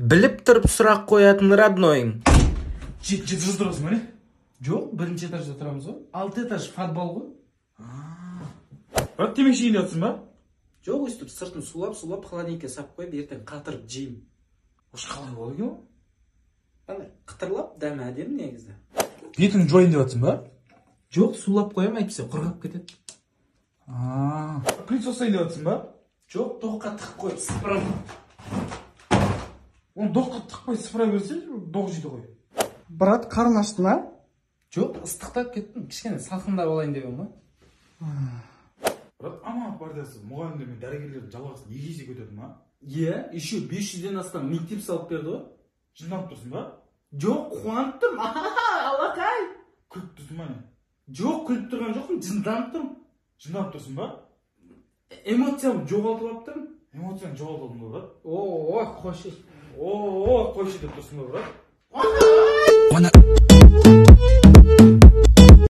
Біліп тұрып сұрақ қоятын роднойың. Жеті этажда тұрасың ба, не? Жоқ, бірінші этажда тұрамыз ғой. Алты этаж подвал ғой. Брат, темекі шегейін деп жатырсың ба? Жоқ, өйстіп сыртын сулап сулап холодильникке салып қойып, ертең қатырып жеймін. Осы қалай болады екен ол? Андай қытырлап, дәмі әдемі негізі. Бетіңді жуайын деп жатырсың ба? Жоқ, сулап қоямын, әйтпесе құрғап кетеді. Пылесос ұстайын деп жатырсың ба? Жоқ, тоққа тығып қойып сыпырамын. Оны доққа тықпай сыпыра берсе, доқ жейді ғой. Брат, қарын ашты ма? Жоқ, ыстықтап кеттім, кішкене салқындап алайын деп едім ғой. Брат, Аманат партиясы мұғалімдер мен дәрігерлердің жалақысын 2 есе көтерді ма? Иә, еще 500-ден астам мектеп салып берді ғой. Жынданып тұрсың ба? Жоқ, қуанып тұрмын, алақай. Күліп тұрсың ба, не? Жоқ, күліп тұрған жоқпын, жынданып тұрмын. Жынданып тұрсың ба? Эмоциямды жоғалтып алып тұрмын. Эмоцияңды жоғалтып алдың ба, брат? О, қойшы. О, қойшы деп тұрсың ба, брат? Wanna